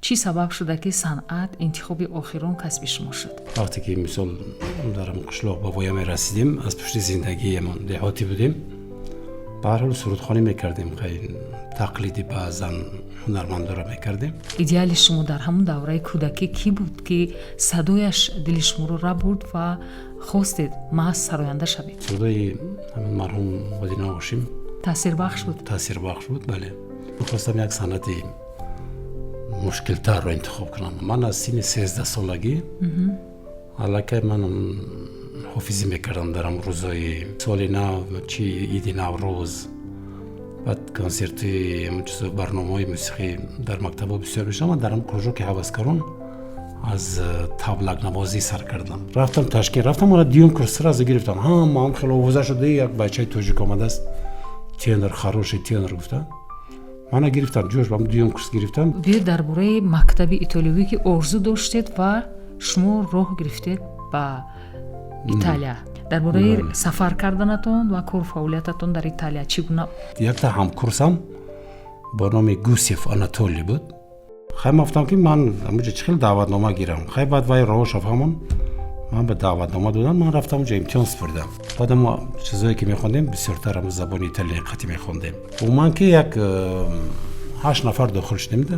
Чӣ сабаб шуда, ки санъат интихоби охирон касби шумо шуд? Вақте ки, мисол, дар қишлоқ ба воя мерасидем, аз пушти зиндагиамон деҳотӣ будем, ба ҳар ҳол сурудхонӣ мекардем, тақлиди баъзан ҳунармандоро мекардем. Идеали шумо дар ҳамон давраи кӯдакӣ кӣ буд, ки садояш дили шуморо рабурд ва хостед маҳз сароянда шавед? Сурудои ҳамин марҳум Мадина Ҳошим. Таъсирбахш буд? Таъсирбахш буд, бале. Мехостам як санъати мушкилтарро интихоб кунам. Ман аз синни 13-солагӣ аллакай ман ҳофизӣ мекардам. Дар ҳам рӯзои соли нав, чи иди Наврӯз, баъд консерти, барномаҳои мусиқӣ дар мактабҳо бисёр мешудам. Ман дар ҳам кружоки ҳаваскарон аз таблакнавозӣ сар кардам. Рафтам Ташкент, рафтам, мана дуюм курс сразу гирифтам. Ҳама ҳам хеле овоза шуда: «Як бачаи тоҷик омадааст, тенор, хороший тенор», гуфта мана гирифтам, ҷош бам дуюм курс гирифтам. Биёед, дар бораи мактаби итолиёвӣ, ки орзу доштед ва шумо роҳ гирифтед ба Италия, дар бораи сафар карданатон ва кору фаъолиятатон дар Италия чӣ гуна? Якта ҳамкурсам бо номи Гусев Анатолий буд. Хай, ман гуфтам, ки ман ҳамуҷа чӣ хел даъватнома гирам? Хай, баъд вай роҳоша фаҳмон, ман ба даъватнома додам. Ман рафтам, уҷа имтиҳон супурдам. Баъд мо чизое ки мехондем, бисёртар ҳам забони италия қатӣ мехондем. Умуман ки як ҳашт нафар дохил шудем да.